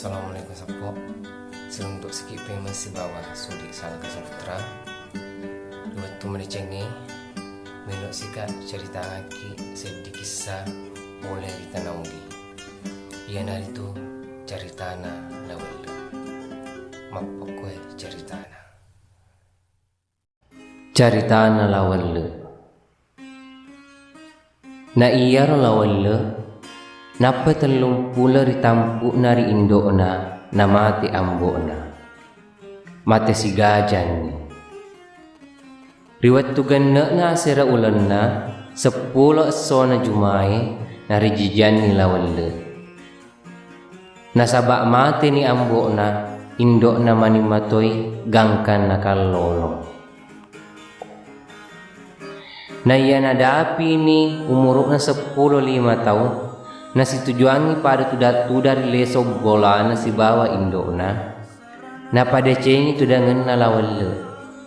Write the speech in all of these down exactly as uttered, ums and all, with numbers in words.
Assalamualaikum sappo. Siruntu sikipeng sibawa Sudi Salga Saputra. Di wettu madecengnge, melo sika caritangakki seddi kissa pole ri Tana Ugi. Iyanaritu caritana La Welle. Mappekkoe caritana. Caritana La Welle. Na iyaro La Welle, nappa tellumpulo ri tampu'na ri indo'na, namate ambo'na. Mate sigajanni. Ri wettu genne'na asera ulenna, seppulo essona Jumae, narijajianni La Welle. Nasaba mateni ambo'na, indo'na mani matoi gangkanna kallolo. Naiya nadapini umuru'na seppulo lima taung, nasitujuangngi pada tudang-tudang ri leso bolana sibawa indo'na. Napadecengi tudangenna La Welle,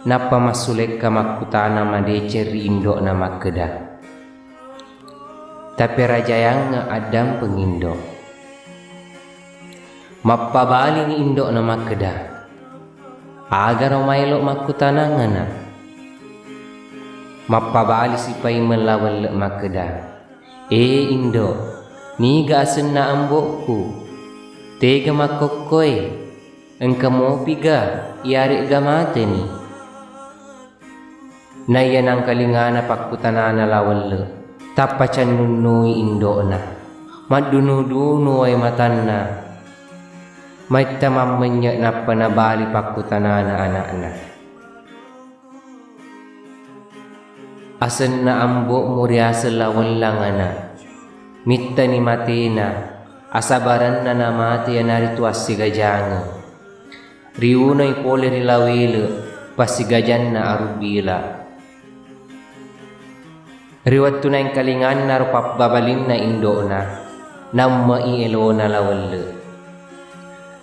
nappa massulekka makkutana madeceng ri indo'na makkeda, "Taperajayangnga addampeng indo." Mappabalini indo'na makkeda, "Agaro maelo makkutanangana?" Mappabali sipaimeng La Welle makkeda, "E indo, niga asenna ambo'ku? Tega makkokkoe? Engka mopiga iyare'ga mateni?" Naiya nangkalingana pakkutanana La Welle, tappa cannunnui indo'na. Maddunu-dunu wae matanna. Maitta mammenye nappa nabali pakkutanana ana'na. "Asenna ambo'mu riaseng La Wellangana. Mittani matena, asabarenna namate iyanaritu assigajangeng. Riunoi pole ri La Welle, passigajanna Arubbila." Ri wettu naengkalingannaro pappabalinna indo'na, namme'i elona La Welle.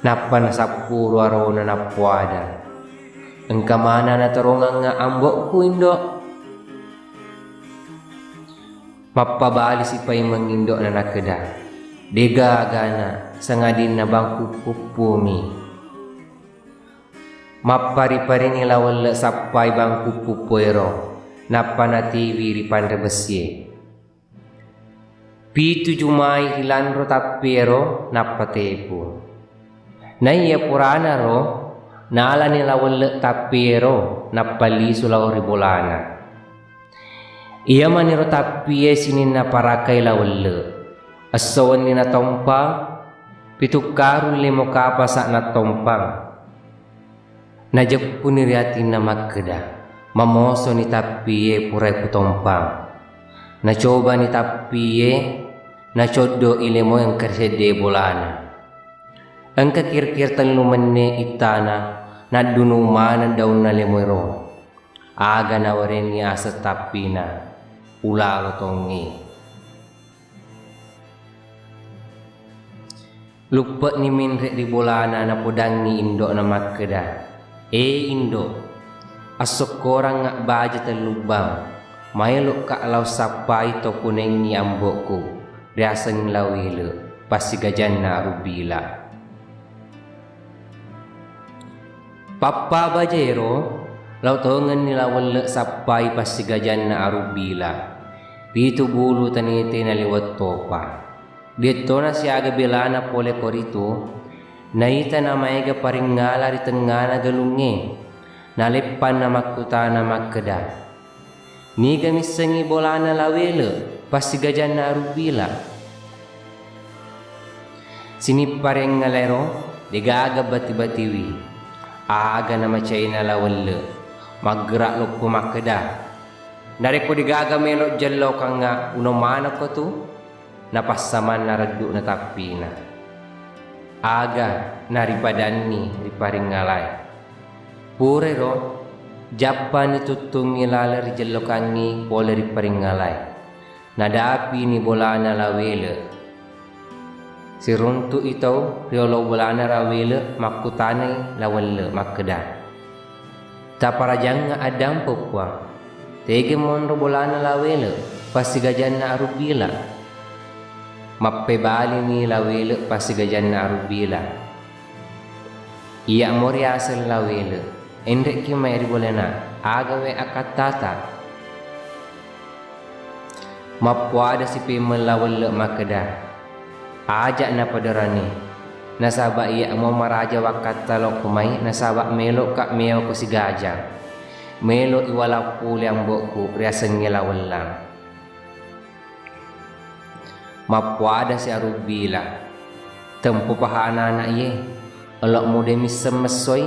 Nappa nasappuru arona nappoada, "Engka mana natorongengnga ambo'ku, indo'?" Mappabali sipaimeng indo'na nakkeda, "Degagana, sangadinna bangku puppumi." Mappari-parini La Welle sappai bangku puppoero, nappa natiwi ri panre bessie. Pitu Jumai rilanro tappiero, nappa tepu. Naiya puranaro, nalani La Welle tappiero, nappa lisu lao ri bolana. Iyamaniro tappie sininna parakai La Welle. Esso wenni natompa, pitu karung lemo kapasa nattompang. Najeppuni ri atinna makkeda, "Mamosoni tappie purai kutompang." Nacobani tappie, nacoddo'i lemoe engka ri sedde bolana. Engka kira-kira tellu menne ittana, naddunu maneng daunna lemoero. Aga nawarenni aseng tappina, ulalo tongngi. Luppe'ni minre ri bolana, napodangngi indo'na makkeda, "E indo, assokkorangnga baja tellubbang, maelo'ka lao sappai to kunengngi ambo'ku, riaseng La Welle, passigajanna Arubbila." Pappa bajaero, lao tongenni La Welle sappai passigajanna Arubbila. Ritu bulu tanete naliweng topa. De'tona siaga belana pole koritu, naita namaega paringngala ri tengngana galungnge. Naleppanna makkutana makkeda, "Niga missengngi bolana La Welle, passigajanna Arubbila?" Sining paringngalaero, degaga bati-batiwi. Aga namacaina La Welle, maggera loppo makkeda, "Narekko degaga melo jellokangnga, uno manekko tu?" Napassamanna reddu'na tappina. Aga naripadanni ri paringngalae. Purairo, jappani tuttungngi laleng ri jellokangngi pole ri paringngalae. Nadapini bolana La Welle. Siruntu'i tau riolo bolana La Welle makkutanai La Welle makkeda, "Taparajangnga addampeng, Puang. Tege monro bolana La Welle, passigajanna Arubbila?" Mappebalini La Welle passigajanna Arubbila. Iya'mo riaseng La Wele, enre'ki mai ri bolena, agawe akkattata? Mappoada si paimeng La Welle makkeda, aja' napaderani, nasaba' iya'mo maraja wakkatta lokko mai, nasaba' melo'ka mewako sigaja. Melo'i walappu ri ambo'ku riasengnge La Wellang. Mappoada si Arubbila, tempo pahana ana' iye, elo'mu de' misseng messoi.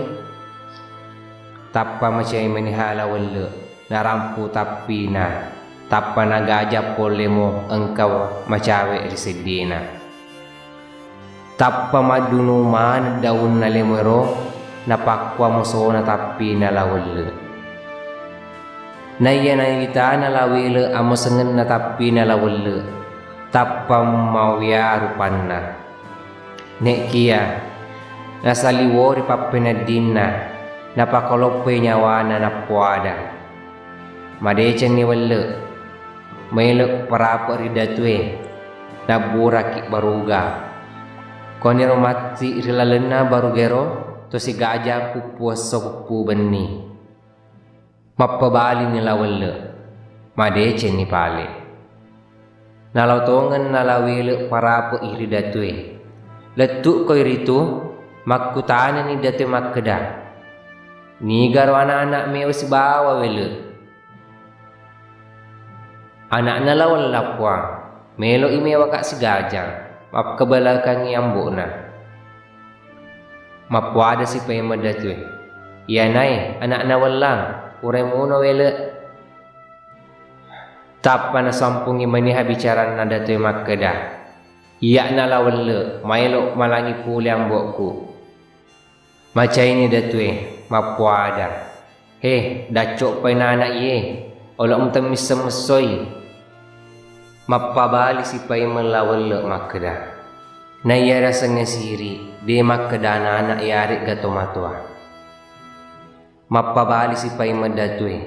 Tappa macai meniha La Welle, narampu tappina, tappa nagaja pollemo engka macawe ri seddena. Tappa maddunu maneng daunna lemoero, napakkua mosona tappina La Welle. Naiya naitana La Wele amosengenna tappina La Welle, tappa mawia rupanna. Ne'kia nasaliwori pappeneddinna, napakaloppoi nyawana nappoada. Madecenni Welle, maelo parape ri datue, nabburaki baruga. Koniro matti ri lalenna barugaero, to sigaja puppu esso puppu benni. Mappabalini La Welle, madecenni pale. Nalao tongenna La Wele parape'i ri datue. Lettu'koi ritu, makkutanani datue makkeda, nigaro ana'-ana' mewa sibawa Wele? Ana'na La Welle, Puang, melo'i mewaka sigaja, makkabalakangngi ambo'na. Mappoada si paimeng datue, iyanae ana'na Wellang, purai muno Wele. Tappa nasampungngi maniha bicaranna datue makkeda, iya'na La Welle maelo malangi pole ambo'ku. Macaini datue mappoada, he, dacco'pai nana' iye, olo'mu temmisseng messoi. Mappabali si paimeng La Welle makkeda, naiya riasengnge siri, de' makkeda nana' iyare'ga tomatoa. Mappabali si paimeng datue,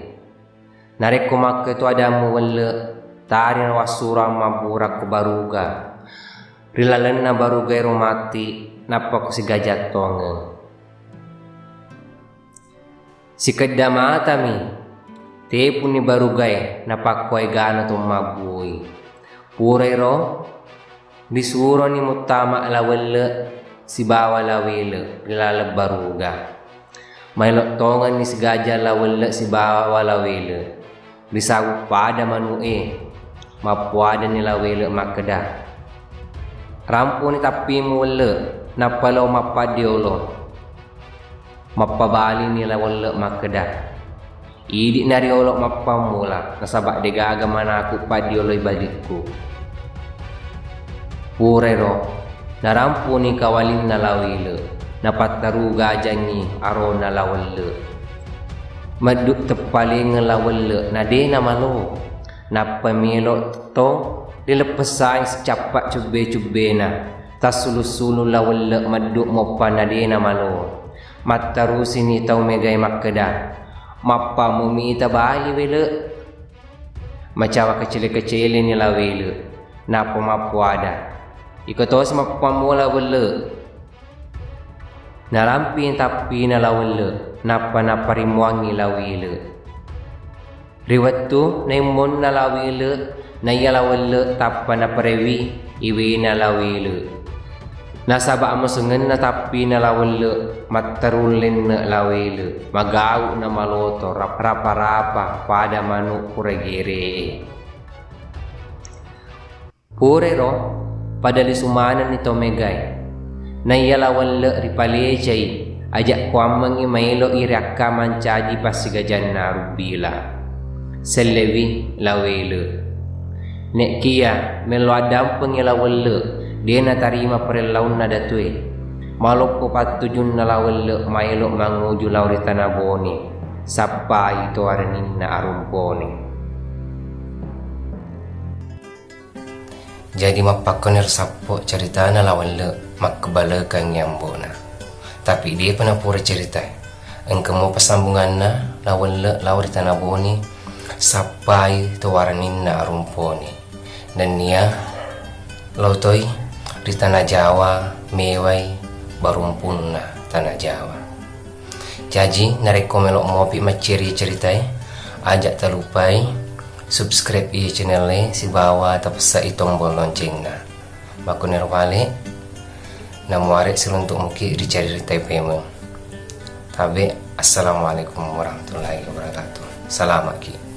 narekko makketo adammu Welle, tari nawassurang mabburakko baruga. Ri lalenna barugaero matti, nappa ko sigaja tongeng. Sikedda matami, tepunni barugae, napakko egana to mabbui. Purairo, risuroni muttama La Welle sibawa La Wele ri laleng baruga. Maelo tongenni sigaja La Welle sibawa La Wele. Risawu pada manu'e, mappoadani La Wele makkeda, rampuni tappimu Welle, nappa lao mappaddiolo. Mappabalini La Welle makkeda, idi'na riolo mappammula, nasaba de'gaga manaku paddioloi balikku. Purairo, narampuni kawalinna La Wele, napattaru gajangngi arona La Welle. Meddu teppalengeng La Welle, na de' namalo. Nappa melo to rileppessai sicappa cubbe-cubbena. Tassulu-sulu La Welle meddu moppa na de' namalo. Mattarusini tau megae makkeda, mappammu mita bali Wele. Macawa kecele-keceleni La Wele, nappa mappoada, iko tosi mappammula Welle. Narampini tappina La Welle, nappa naparimmuangngi La Wele. Ri wettu naimmonna La Wele, naiya La Welle tappa naparewi iwena La Wele. Nasaba amosengenna tappina La Welle, matterung lenne La Wele, magau na maloto rap-, rapa-rapa pada manu pura geree. Purairo, pada lisu manenni to megae. Naiya La Welle ripalecai, aja kuammengngi maeloi riakka mancaji passigajanna Arubbila. Sellewi La Wele. Ne'kia mello addampengngi La Welle, de' natarima parellaunna datue. Maloppo pattujunna La Welle maelo manguju lao ri Tana Bone, sappai to areninna Arumpone. Jadi mappakkoniro sappo ceritana La Welle makkebalekangngi ambo'na. Tapi de'pa napura ceritae. Engka mo passambunganna La Welle lao ri Tana Bone, sappai to waraninna Arumpone. Nennia lao toi ri Tana Jawa mewai barumpunna. Tana Jawa. Jaji, narekko melo mopi macceri ceritae, aja talupai subscribe iye channel e sibawa tapessai tombol loncengna. Makkuniro pale, namuare siruntuk muki ri cerita pemeng. Tabe, assalamualaikum warahmatullahi wabarakatuh. Salamaki.